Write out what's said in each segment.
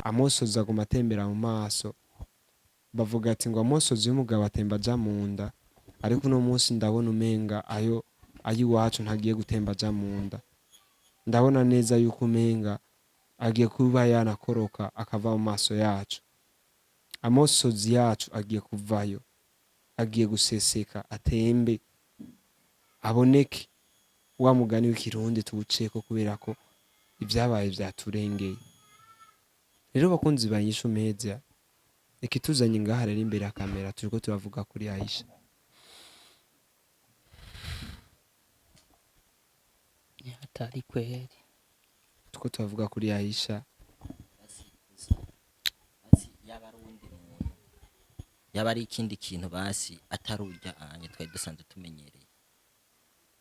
Amosozi aguma atembera mu maso. Bavuga ati ngo amosozi y'umugabo atemba aja mu nda, ariko uno munsi ndabona umenga ayo ay'iwacu ntagiye gutemba aja mu nda. Ndabona neza yuko umenga agiye kuba yanakoroka akava mu maso yacu. Amosozi yacu agiye kuvayo, agiye guseseka atembe aboneke. Wa mugani w'ikirundi tuwuceko kubera ko ibyabaye byaturengeye. Rero bakunzi ba Inyishu Media, ikituzanye ngaha rero imbere ya kamera, turiko turavuga kuri Aisha. Ni hatari kweli. Turiko turavuga kuri Aisha. Basi yaba ari uwundi muntu, yaba ari ikindi kintu, basi atari urya anye twari dusanzwe tumenyereye.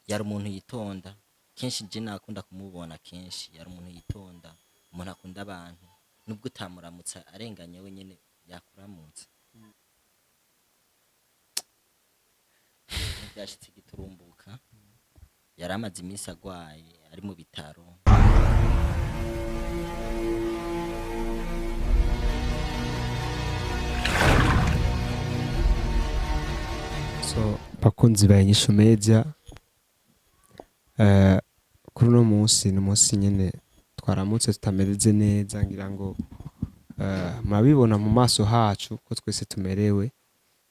Yari umuntu yitonda kenshi, je nakunda kumubona kenshi. Yari umuntu yitonda, umuntu akunda abantu, nubwo utamuramutsa arenganye wenyene yakuramutsa. Byashitse giturumbuka, yari amaze iminsi agwaye ari mu bitaro. So bakunzi ba Inyishu Media, kuri uno munsi ni umunsi nyene twaramutse tutamereze neza, ngira ngo murabibona mu maso hacu ko twese tumerewe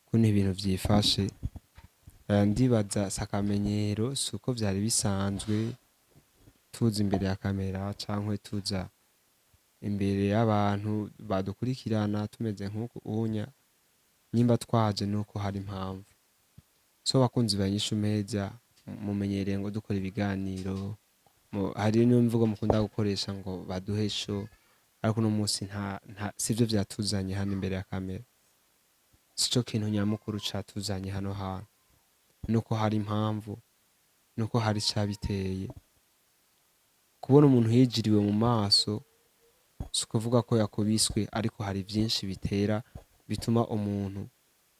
ko ni ibintu vyifashe. Ndibaza si akamenyero, si uko vyari bisanzwe tuza imbere ya kamera canke tuza imbere y'abantu badukurikirana tumeze nk'uku unya. Nyimba twaje nuko hari impamvu. So bakunzi ba Inyishu Media, mumenyereye ngo dukora ibiganiro, hari n'imvugo mukunda gukoresha ngo baduhe show, ariko uno munsi nta sivyo vyatuzanye hano imbere ya kamera. Sico kintu nyamukuru catuzanye hano hantu, nuko hari impamvu, nuko hari icabiteye. Kubona umuntu yijiriwe mu maso si ukuvuga ko yakubiswe, ariko hari vyinshi bitera bituma umuntu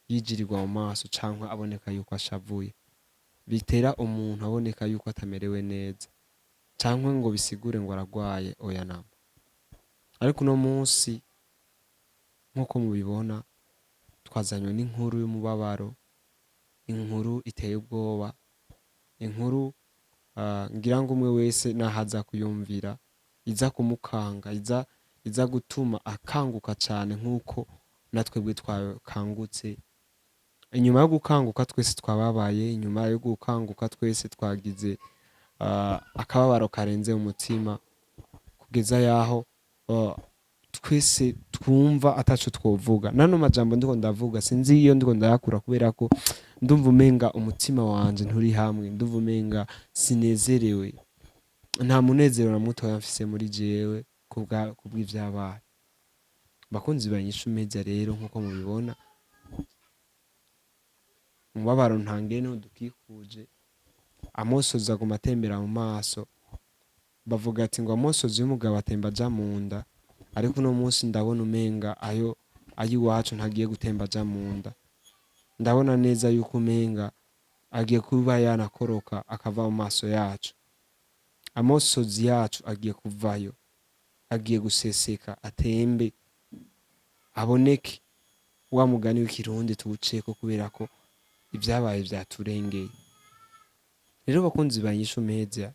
yijirirwa mu maso canke aboneka yuko ashavuye, bitera umuntu aboneka yuko atamerewe neza, canke ngo bisigure ngo aragwaye, oya namba. Ariko uno munsi nkuko mubibona twazanywe n'inkuru y'umubabaro, inkuru iteye ubwoba, inkuru ngira ngo umwe wese nahaza kuyumvira iza kumukanga, iza gutuma akanguka cane nkuko natwebwe twakangutse. Inyuma yo gukanguka twese twababaye, inyuma yo gukanguka twese twagize akababaro karenze umutima, kugeza yaho twese twumva ataco twovuga. Nano majambo ndiko ndavuga sinzi iyo ndiko ndayakura, kubera ko ndumva umenga umutima wanje nturi hamwe, ndumva umenga sinezerewe, nta munezero na mutoya mfise muri jewe kubw'ivyabaye. Bakunzi ba Inyishu Media rero nkuko mubibona, umubabaro ntangere niho dukikuje, amosozi aguma atembera mu maso. Bavuga ati ngo amosozi y'umugabo atemba aja mu nda, ariko uno munsi ndabona umenga ayo ay'iwacu ntagiye gutemba aja mu nda. Ndabona neza yuko umenga agiye kuba yanakoroka akava mu maso yacu. Amosozi yacu agiye kuvayo, agiye guseseka atembe aboneke. Wa mugani w'ikirundi tuwuceko kubera ko ibyabaye vyaturengeye. Rero bakunzi ba Inyishu Media,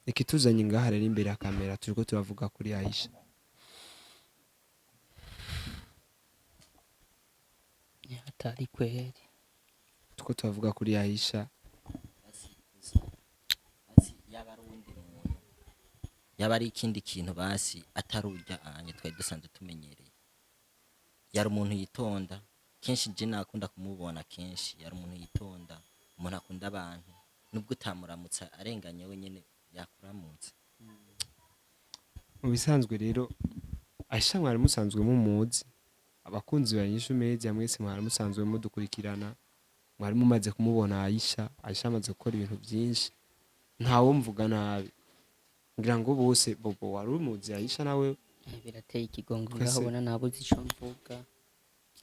ikituzanye ngaha rero imbere ya kamera, turiko turavuga kuri Aisha. Ni hatari kweli. Turiko turavuga kuri Aisha. Basi yaba ari uwundi muntu, yaba ari ikindi kintu, basi atari urya anye twari dusanzwe tumenyereye. Yari umuntu yitonda kenshi, je nakunda kumubona kenshi. Yari umuntu yitonda, umuntu akunda abantu, nubwo utamuramutsa arenganye wenyene yakuramutsa. Mu bisanzwe rero Aisha mwari musanzwe mumuzi, abakunzi ba Inyishu Media mwese mwari musanzwe mudukurikirana, mwari mumaze kumubona Aisha. Aisha amaze gukora ibintu byinshi, ntawo mvuga nabi, ngira ngo bose. Bobo wari umuzi Aisha nawe? Birateye ikigongo. Twese- Ngaho ubona nabuze ico mvuga.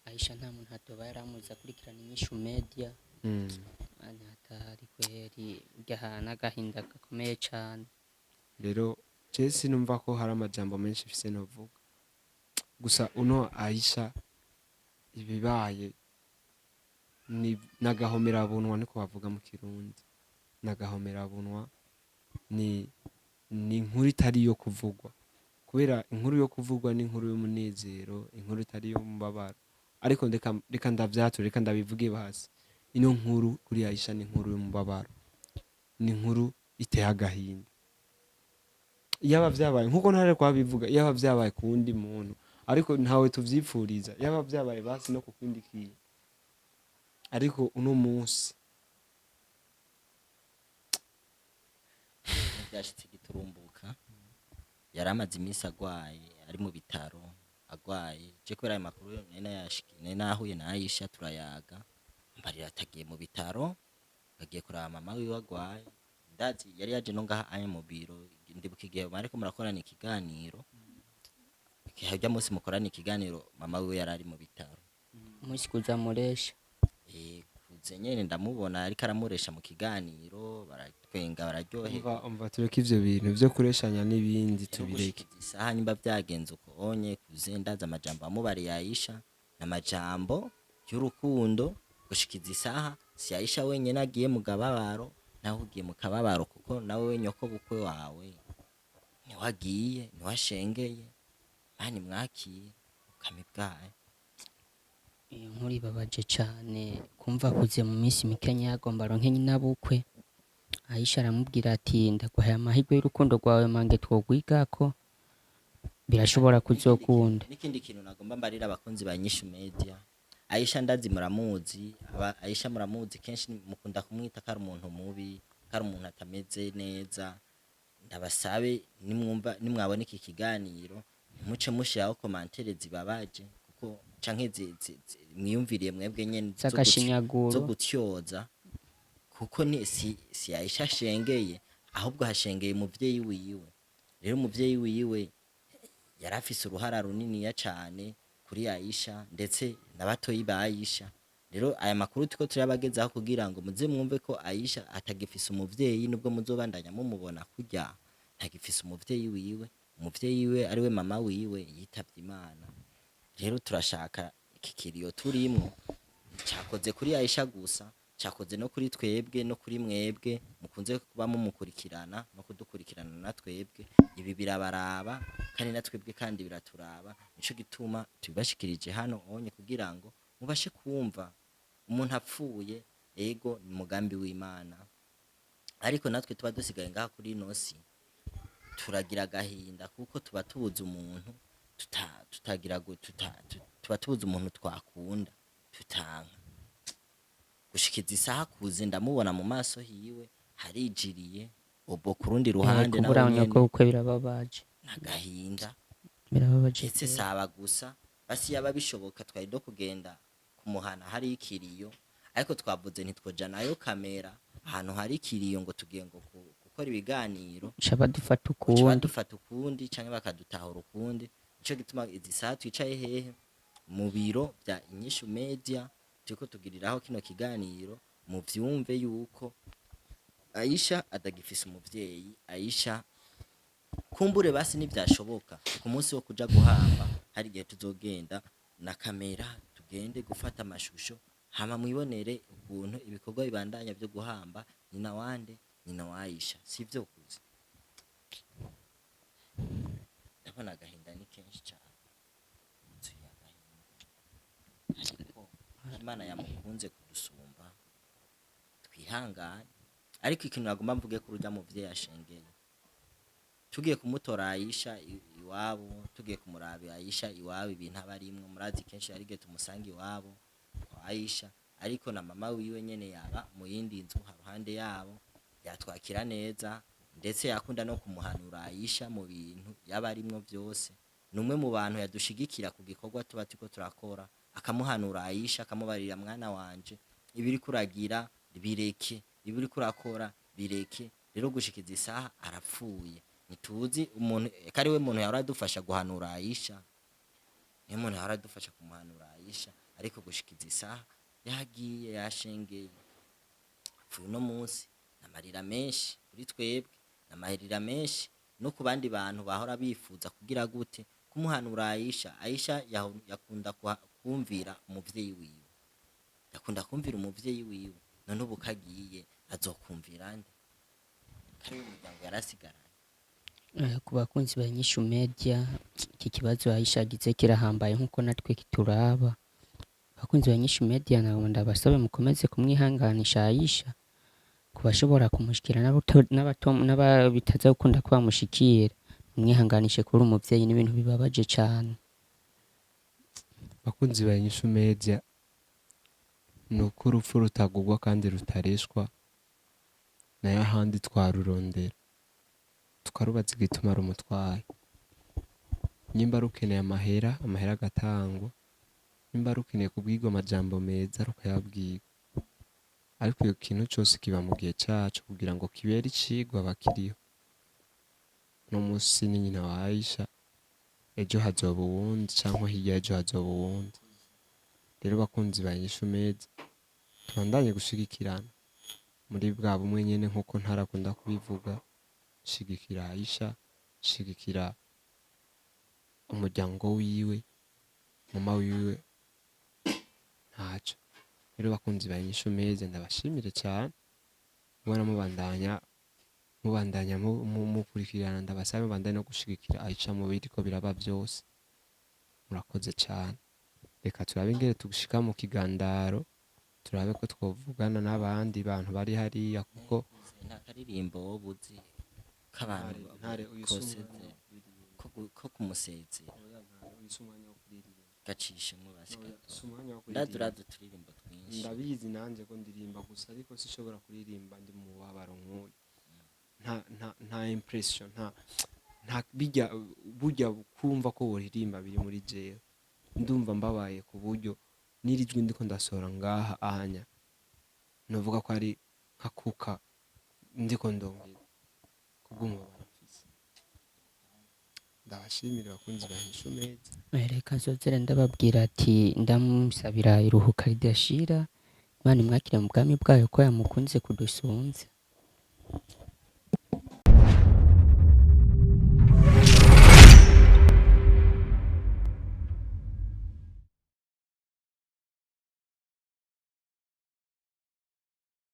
Aisha nta muntu atoba yaramuzi akurikirana Inyishu Media. Ni hatari kweli, burya n'agahinda gakomeye cane. Rero je sinumva ko hari amajambo menshi mfise novuga. Gusa uno Aisha ibibaye ni nagahomerabunwa, niko bavuga mu Kirundi, nagahomerabunwa. Ni inkuru itari iyo kuvugwa, kubera inkuru yo kuvugwa ni inkuru y'umunezero, inkuru itari iyo mubabaro. Ariko reka ndavyature, reka ndabivuge basi, ino nkuru kuri Aisha ni inkuru y'umubabaro, ni inkuru iteye agahinda. Yaba vyabaye nkuko ntare kwabivuga, yaba vyabaye ku wundi muntu, ariko ntawe tuvyipfuriza, yaba vyabaye basi no ku kindi kintu, ariko uno munsi Byashitse giturumbuka. Yari amaze iminsi agwaye, ari mu bitaro agwaye. Je kubera ayo makuru nari nayashikiye, nari nahuye na Aisha turayaga, mbarira atagiye mu bitaro, agiye kuraba mama wiwe agwaye. Ndazi yari yaje no ngaha aya mu biro. Ndibuka igihe mwariko murakorana ikiganiro, harya munsi mukorana ikiganiro mama wiwe yari ari mu bitaro. Umunsi kuza muresha. Kuze nyene ndamubona ariko aramuresha mu kiganiro, baratwenga, bararyoherwa. Umva, tureke ivyo bintu vyo kureshanya n'ibindi, tubireke. Gushikiriza isaha nyimba byagenze uko onye kuze, ndaza amajambo amubariye Aisha n'amajambo y'urukundo. Gushikiza isaha si Aisha wenyene agiye mu kababaro, nawe ugiye mu kababaro, kuko nawe nyoko bukwe wawe niwagiye, niwashengeye. Mani mwakire ukami bwayo. Iyo nkuru ibabaje cane, kumva kuze mu minsi mikenya yagomba aronke nyina bukwe. Aisha aramubwira ati: "Ndaguhaye amahirwe y'urukundo rwawe, mange twogwigako, birashobora kuzokunda." N'ikindi kintu nagomba mbarira abakunzi ba Nyishu Media, Aisha ndazi muramuzi, Aisha muramuzi, kenshi mukunda kumwita ko ari umuntu mubi, ko ari umuntu atameze neza. Ndabasabe nimwumva, nimwabona iki kiganiro, ntimuce mushiraho commentaires zibabaje, kuko canke mwiyumviriye mwebwe nyene z'agashinyaguro, zo gutyoza, kuko ni si Aisha ashengeye, ahubwo hashengeye umuvyeyi wiwe. Rero umuvyeyi wiwe yari afise uruhara runiniya cane kuri Aisha, ndetse na batoyi ba Aisha. Rero aya makuru turiko turabagezaho kugira ngo muze mwumve ko Aisha atagifise umuvyeyi, nubwo muzobandanya mumubona kurya, ntagifise umuvyeyi wiwe. Umuvyeyi wiwe ariwe mama wiwe yitavye Imana. Rero turashaka iki kiriyo turimwo cyakoze kuri Aisha gusa, cyakoze no kuri twebwe no kuri mwebwe mukunze kuba mumukurikirana no kudukurikirana na twebwe. Ibi birabaraba kandi na twebwe kandi biraturaba. Nico gituma tubibashikirije hano onye kugira ngo mubashe kumva. Umuntu apfuye, ego, ni umugambi w'Imana, ariko natwe tuba dusigaye ngaha kuri ino si turagira agahinda, kuko tuba tubuze umuntu tutagira tuba tubuze umuntu twakunda tutanka. Gushikiza isaha kuze ndamubona mu maso hiwe harijiriye obo ku rundi ruhande kubura nawe nyoko nyene bukwe birababaje. N'agahinda. Birababaje. Ndetse saba gusa basi yaba bishoboka twari do kugenda kumuhana hari ikiriyo, ariko twavuze ntitwoja nayo kamera ahantu hari ikiriyo ngo tugiye ngo gukora ibiganiro. Ca badufata baca ukundi. Badufata ukundi canke bakadutahura ukundi. Nico gituma izi saha twicaye hehe? Mu biro bya Inyishu Media, turiko tugiriraho kino kiganiro. Muvyumve yuko Aisha atagifise umuvyeyi. Aisha kumbure basi ntivyashoboka ku munsi wo kuja guhamba, hari igihe tuzogenda na kamera, tugende gufata amashusho, hama mwibonere ukuntu ibikorwa bibandanya vyo guhamba nyina wande, nyina wa Aisha. Sivyo kuzi? Ndabona agahinda ni kenshi cane, wuzuye agahinda, ariko Imana yamukunze kudusumba, twihangane. Ariko ikintu nagomba mvuge ko urya muvyeyi ashengeye, tugiye kumutora Aisha iwabo, tugiye kumuraba Aisha iwabo, ibintu aba arimwo murazi. Kenshi hari igihe tumusanga iwabo kwa Aisha, ariko na mama wiwe nyene yaba mu yindi nzu haruhande yabo, yatwakira neza, ndetse yakunda no kumuhanura Aisha mu bintu yaba arimwo vyose. Ni umwe mu bantu yadushigikira ku gikorwa tuba turiko turakora, akamuhanura Aisha, akamubarira: "Mwana wanje, ibiri kuragira bireke, ibi uriko urakora bireke." Rero gushikiza isaha arapfuye, ntituzi umuntu eka ari we muntu yahora adufasha guhanura Aisha, niyo muntu yahora adufasha kumuhanura Aisha, ariko gushikiza isaha yagiye, yashengeye, apfuye uno munsi. N'amarira menshi kuri twebwe, n'amarira menshi no ku bandi bantu bahora bifuza kugira gute. kumuhanura Aisha. Aisha yakunda kumvira umuvyeyi wiwe, yakunda kumvira umuvyeyi wiwe. None ubu kagiye azokumvira nde? Kari umuryango yarasigaranye. Ku bakunzi ba Inyishu Media, iki kibazo Aisha agize kirahambaye nkuko natwe kituraba. Abakunzi ba Inyishu Media, nabo ndabasabe mukomeze kumwihanganisha Aisha, ku bashobora kumushikira n'aba bitaza gukunda ko bamushikira, mumwihanganishe kuri umuvyeyi, n'ibintu bibabaje cane. Bakunzi ba Inyishu Media, ni uko urupfu rutagugwa kandi rutareshwa, nayo ahandi twarurondera tukarubaza igituma rumutwaye. Nimba rukeneye amahera, amahera agatangwa. Nimba rukeneye kubwirwa amajambo meza, rukayabwirwa. Ariko iyo kintu cose kiba mu gihe caco kugira ngo kibere icigwa abakiriho. Uno musi ni nyina wa Aisha, ejo hazoba uwundi, canke hirya y'ejo hazoba uwundi. Rero bakunzi ba Inyishu Media, tubandanye gushigikirana muri bwa bumwe nyene nkuko ntarakunda kubivuga. Shigikira Aisha, shigikira umuryango wiwe, mama wiwe ntaco. Rero bakunzi ba Inyishu Media, ndabashimire cyane mubona mubandanya mukurikirana. Ndabasabe mubandanye no gushigikira Aisha mu biriko biraba byose. Murakoze cyane. Reka turabe ingene tugushika mu kigandaro, turabe ko twovugana n'abandi bantu bari hariya, kuko Nta karirimbo wowe uzi k'abantu Ntare, uyu si koseze umwanya wo kuririmba. Ko kumusezera? Oya, ntare, uyu si umwanya wo kuririmba. Gacishemo basi Oya, gato. si umwanya wo Ndazi kuririmba. urazi uturirimbo twinshi. Ndabizi nanjye ko ndirimba gusa, ariko sinshobora kuririmba ndi mu mubabaro nk'uyu. Nta impression, nta bijya burya kumva ko woririmba biri muri jewe. Ndumva mbabaye ku buryo n'iri jwi ndiko ndasohora ngaha ahanya novuga ko ari nka kuka ndiko ndongera kubw'umubabaro mfise. Ndabashimira bakunzi ba Inyishu Media. Reka nzozere ndababwira ati ndamusabira iruhuka ridashira, Imana imwakire mu bwami bwayo ko yamukunze kudusumvya.